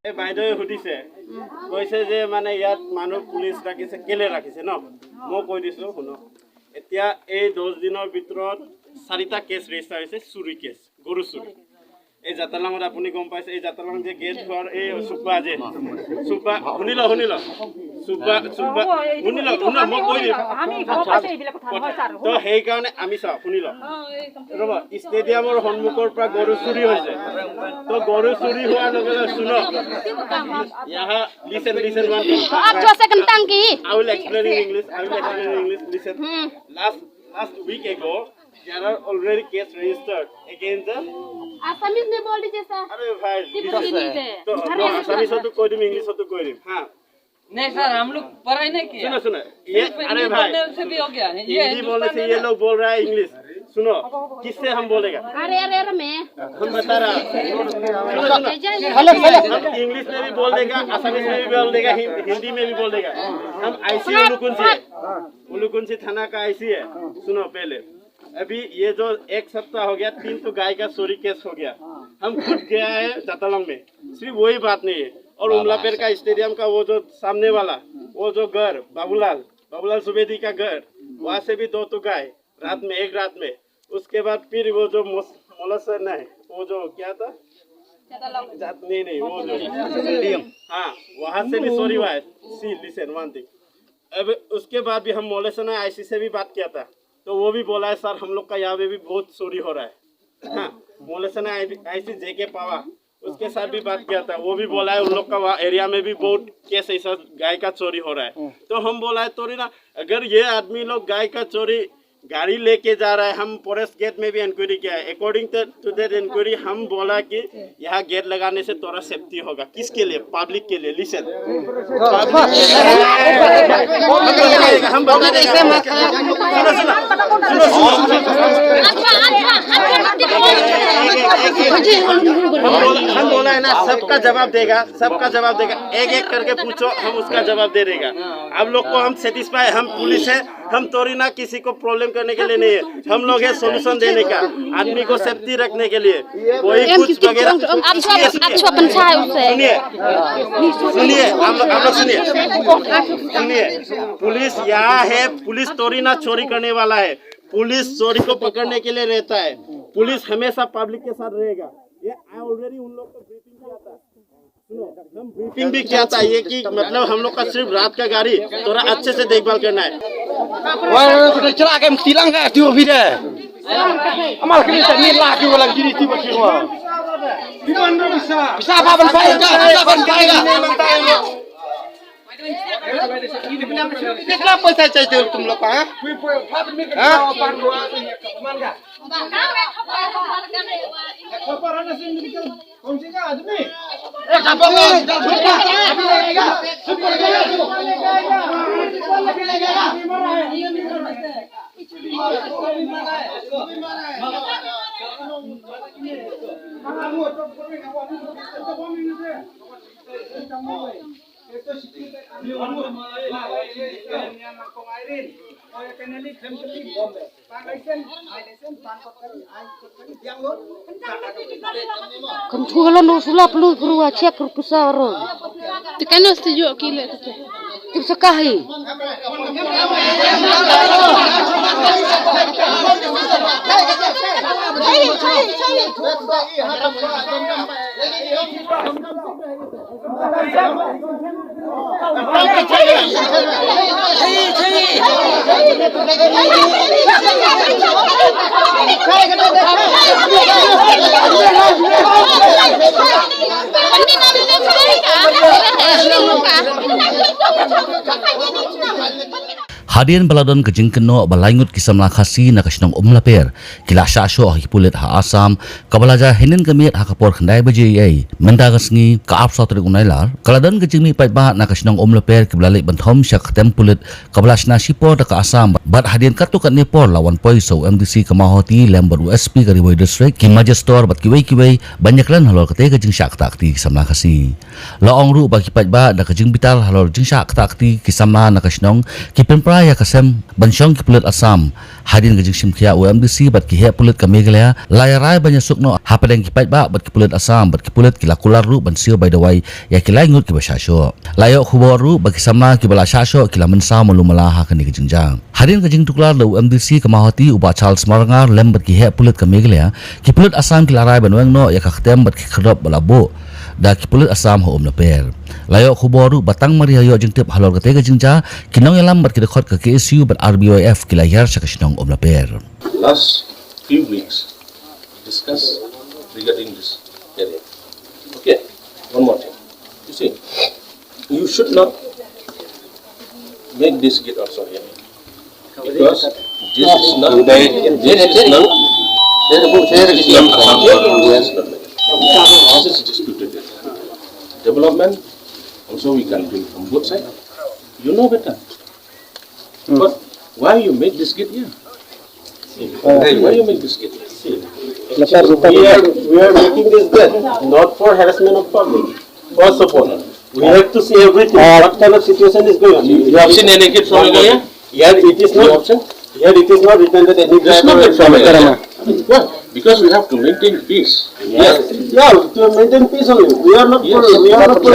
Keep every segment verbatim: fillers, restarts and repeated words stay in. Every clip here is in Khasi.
এই বাইদেৱে সুধিছে, কৈছে যে মানে ইয়াত মানুহ পুলিচ ৰাখিছে, কেলে ৰাখিছে ন? মই কৈ দিছো, শুনক। এতিয়া এই দহ দিনৰ ভিতৰত চাৰিটা কেছ ৰেজিষ্টাৰ হৈছে, চুৰি কেছ, গৰু চুৰি। এই জাতালাঙত আপুনি গম পাইছে, এই জাতালাং যে গেট ঘৰ, এই চুব্বা যে, চুব্বা, শুনি ল, শুনি ল। চুব্বা, চুব্বা, শুনি ল, শুনি ল, মই কৈ দিম। আমি গম পাইছে এইবিলাক কথা, হয় ছাৰ। তো সেইকাৰণে আমি চাওঁ, শুনি ল। ৰ'ব, ষ্টেডিয়ামৰ সন্মুখৰ পৰা গৰু চুৰি হৈছে। তো গৰু চুৰি হোৱাৰ লগে লগে, শুনক, ইয়াহা, listen, listen, one thing. Aap jo se kantang ki. I will explain in English, I will explain in English, listen. Last, last week ago, there are already case registered against the Assamese mein bol dijiye sir. अरे भाई, तो, तो Assamese ho to koi dim, English ho to koi dim. हाँ। नहीं सर, हम लोग पढ़ाई नहीं किया। सुनो, सुनो, ये, अरे भाई, बोलने से भी हो गया है। ये हिंदी बोलने से ये लोग बोल रहा है इंग्लिश। सुनो, किससे हम बोलेगा? अरे, अरे, अरे, मैं हम बता रहा। सुनो, सुनो। हम इंग्लिश में भी बोल देगा, असमीज में भी बोल देगा, हिं-, हिंदी में भी बोल देगा। हम आईसी उलुकुंची है, उलुकुंची थाना का आईसी है। सुनो पहले, अभी ये जो एक सप्ताह हो गया, तीन तो गाय का चोरी केस हो गया। हम खुद गया है जातालंग में, सिर्फ वही बात नहीं है। और उमलापेर का स्टेडियम का वो जो सामने वाला, वो जो घर, बाबूलाल, बाबूलाल सुबेदी का घर, वहां से भी दो तो गाय रात में, एक रात में। उसके बाद फिर वो जो मोस-, मोलसर नहीं, वो जो क्या था? जात-, नहीं, नहीं, वो जो, हाँ, वहां से भी चोरी हुआ है। सी, लिसन, वन थिंग। अब उसके बाद भी हम मोलेसना आईसी से भी बात किया था, तो वो भी बोला है, "सर, हम लोग का यहाँ पे भी बहुत चोरी हो रहा है।" हाँ, मोलेसना आईसी जेके पावा, उसके साथ भी बात किया था, वो भी बोला है, "उन लोग का वहाँ एरिया में भी बहुत केस ऐसा गाय का चोरी हो रहा है।" तो हम बोला है, "तोरी ना, अगर ये आदमी लोग गाय का चोरी गाड़ी लेके जा रहा है, हम फॉरेस्ट गेट में भी इंक्वायरी किया है। According to that इंक्वायरी हम बोला कि यहाँ गेट लगाने से थोड़ा सेफ्टी होगा।" किसके लिए? पब्लिक के लिए। लिसन, हम बता देगा, हम बता देगा। सुनो, सुनो, सुनो, सुनो, सुनो। हम बोला, हम बोला है ना, सबका जवाब देगा, सबका जवाब देगा। एक एक करके पूछो, हम उसका जवाब दे देगा। आप लोग को हम सेटिस्फाई, हम पुलिस है, हम तोरी ना किसी को प्रॉब्लम करने के लिए नहीं है, हम लोग है सॉल्यूशन देने का, आदमी को सेफ्टी रखने के लिए। कोई कुछ वगैरह, अच्छा, अच्छा, अच्छा है उससे। सुनिए, सुनिए, आप लोग, आप लोग सुनिए, सुनिए, पुलिस यहाँ है, पुलिस तोरी ना चोरी करने वाला है, पुलिस चोरी को पकड़ने के लिए रहता है, पुलिस हमेशा पब्लिक के साथ रहेगा। ये ऑलरेडी उन लोग को ब्रीफिंग किया था। ब्रीफिंग भी किया था ये कि मतलब हम लोग का सिर्फ रात का गाड़ी, थोड़ा अच्छे से देखभाल करना है। Wah, sudah celaka em silang ka tiu bide. Amal kini tak ni lagi walang kini tiba kini wah. Bisa apa ban pai ka? Bisa ban pai ka? Kitna paisa chahiye tum log ka, ha? Ha? Kan thua lo no sula plu krua chek rupusa ro. Te kan no se jo ki le te. Te saka hi. Hadien ba la don ka jingkynnoh ba lai ngut ki samla Khasi na ka shnong Umlaper ki la shah shoh ha ki pulit ha Assam, kaba la jia hynnin ka miet ha ka por khyndai baje eiei mynta ka sngi, ka arphew saw tarik u Nailar, ka la don ka jingmih paidbah na ka shnong Umlaper kiba la leit ban thom sha ka ktem pulit kaba la shna shipor da ka Assam, bad hadien katto katne por la wan poi sa u M D C ka Mawhati lem bad u S P ka Ri Bhoi District, ki magistrate bad kiwei kiwei ban ïakren halor katei ka jingshah ktah kti ki samla Khasi. La ong ruh ba ki paidbah da ka jingbitar halor jingshah ktah kti ki samla na ka shnong ki pynpra ïa ka sem ban shong ki pulit Assam. Hadien ka jingshim khia u M D C bad ki heh pulit ka Meghalaya, la ïarai ban ïasuk noh hapdeng ki paidbah bad ki pulit Assam, bad ki pulit ki la kular ruh ban siew bai dawai ïa ki lai ngut kiba shah shoh. La ïoh khubor ruh ba ki samla kiba la shah shoh ki la mynsaw malu mala ha kane ka jingjia. Hadien ka jingtuklar da u M D C ka Mawhati u Bah Charles Marngar lem bad ki heh pulit ka Meghalaya, ki pulit Assam ki la rai ban weng noh ïa ka ktem bad ki khyrdop ba la buh da ki pulit Assam ha Umlaper. La ïoh khubor ruh ba tang mar ïa ïoh jingtip halor katei ka jingjia, ki nongïalam bad ki dkhot ka K S U bad R B Y F ki la hiar sha ka shnong Umlaper. Last few weeks, we discussed regarding this area. Okay, one more thing. You see, you should not make this gate also here. Because this is not, this is not, this is not, this is not, this is disputed area. Development, also we can bring from both sides. You know better. But why you make this gate here? Why you make this gate? We are, we are making this gate not for harassment of public. First of all, we have to see everything. What kind of situation is going on? You have seen any gate from Meghalaya? Here it is not. Here it is not written that any driver is from Meghalaya. Why? Because we have to maintain peace. Yes. Yeah, to maintain peace only. We are not for, we are not for, this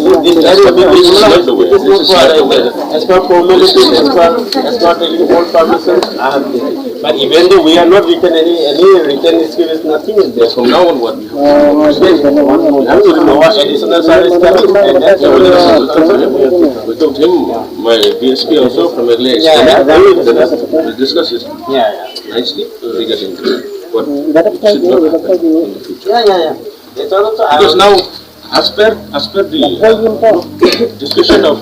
is, this is, this is not the way. This is not for, as per formalities, as per, as per taking all permissions, I have given. But even though we are not written any, any written script, nothing is there. From now on, what we have to do, we have to do our additional service, and then we will talk to him. We talk to him, my D S P also from Meghalaya. Yeah, yeah. We'll discuss it. Yeah, yeah. Nicely regarding what should not happen in the future. Yeah, yeah, yeah. Because now, as per, as per the discussion of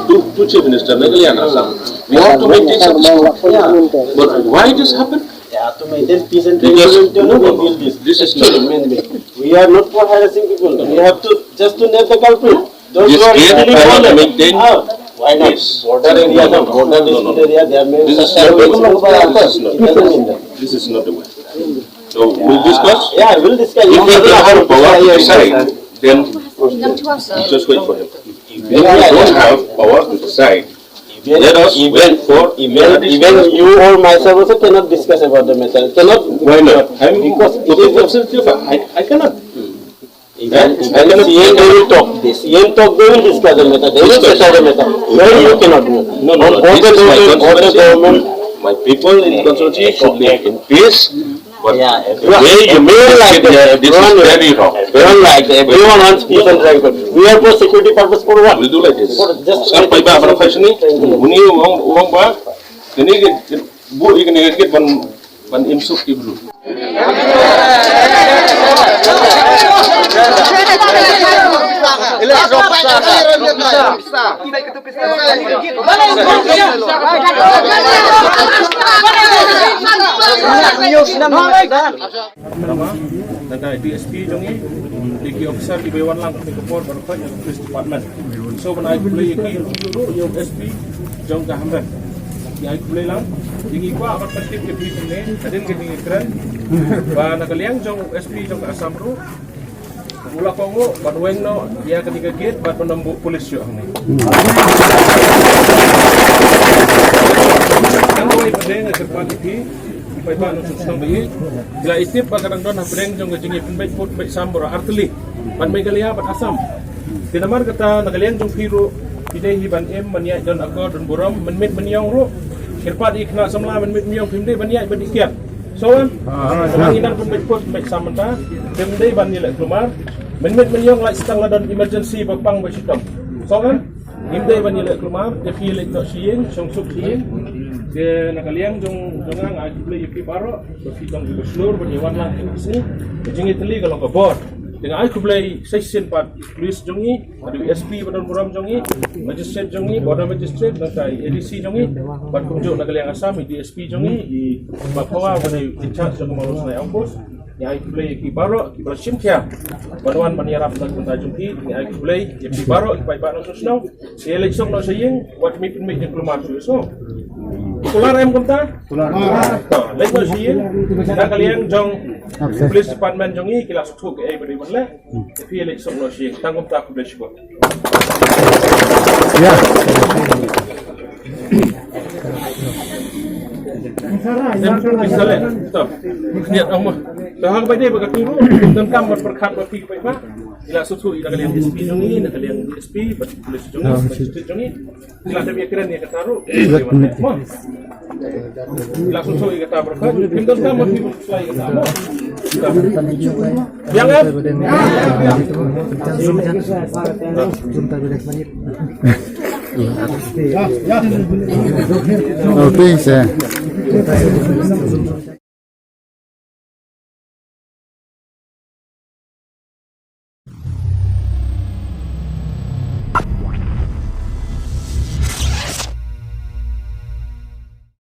two, two chief minister, Meghalaya and Assam, we have to maintain some peace. Yeah. But why this happened? Yeah, to maintain peace and tranquility, no, no, no. This is not the main way. We are not for harassing people. We have to just to nab the culprit. Those who are cannot maintain peace. Why not? Border area, no, no, border dispute area, there may be such kind of incidents. This is not the way. So we'll discuss. Yeah, we'll discuss. If he doesn't have power to decide, then just wait for him. If he don't have power to decide, let us wait for even, even you or myself also cannot discuss about the matter. Cannot. Why not? I'm because it is absolutely fine. I, I cannot. Even, even C M, they will talk. The C M talk, they will discuss the matter. They will settle the matter. No, you cannot do it. No, no, no. This is my constituency. My people in constituency should live in peace. But the way you make this kid here, this is very wrong. Everyone like that. Everyone wants peace and tranquility. We are for security purpose for what? We'll do like this. Sir, paiba, para question ni. Uni wong, wong ba. Ini ke, bu ini ke ban, ban imsuk ibru. Nama, na ka D S P jong i, dei ki officer kiba wan lang ka por baroh ka police department. So ban ai khublei ïa ki, ïa u S P jong ka Hamren. Ki ai khublei lang, ïa ngi kwah ban pyntip ïa phi kumne, hadien ka jingïakren ba na ka liang jong u S P jong ka Assam ruh u la kohnguh ban weng noh ïa kane ka gate bad ban ym buh police shuh hangne. Tang kawei pat de nga kyrpad ïa phi, ki paidbah nongshong shnong ba ïeit, ki la ïatip ba ka dang don hapdeng jong ka jingïapynbeit pud beit sam baroh artylli bad Meghalaya bad Assam. Te namar kata na ka liang jong phi ruh phi dei hi ban im ban ïaid don akor don burom, mynmiet mynïong ruh. Kyrpad ïa ki khynnah samla mynmiet mynïong phim dei ban ïaid ban ïa kiad. Sngewbha ngi nang pynbeit pud beit sam mynta, phim dei ban ïaleh kulmar. Mynmiet mynïong lait tang la don emergency ba pang ba shitom. Sngewbha ngim dei ban ïaleh kulmar, te phi leit noh sha ïing, shong suk sha ïing. Te na ka liang jong, jong nga, nga ai khublei ïa phi baroh ba phi don kiba shlur ban ïa wan lang ka sngi. Ka jingïatylli ka long ka bor. Te nga ai khublei sa shisien pat police jong ngi, haduh SP ba don burom jong ngi, magistrate jong ngi, border magistrate, nangta i ADC jong ngi, bad kumjuh na ka liang Assam i DSP jong ngi, i Bah Phawa ba dei in charge jong ka Mawlong Synai Outpost. Nga ai khublei ïa ki baroh kiba shim khia ban wan ban ïarap na ka bynta jong ki. Nga ai khublei ïa ki baroh ki paidbah nongshong shnong. Ki leit suk noh sha ïing, wat mih pynmih jingkulmar shuh shuh. Kular em kumta? Kular. To, leit noh sha ïing. Na ka liang jong police department jong ngi ki la sngewthuh kaei ba dei ban leh. Phi leit suk noh sha ïing. Tang kumta, khublei shibun. Ïa. Em, em, em, em, em. To. Niat ong mo. To, ha kaba ïadei bad katu ruh, donkam ban pyrkhat bad phi paidbah. Ngi la sngewthuh ïa na ka liang SP jong ngi, na ka liang SP, bad police jong ngi, bad district jong ngi. Ngi la dep ïakren ïa kata ruh. Mo. Ngi la sngewthuh ïa kata pyrkhat. Kim donkam ban phi pyrkhat ïa kata mo. Biang em? Oh, thanks, eh.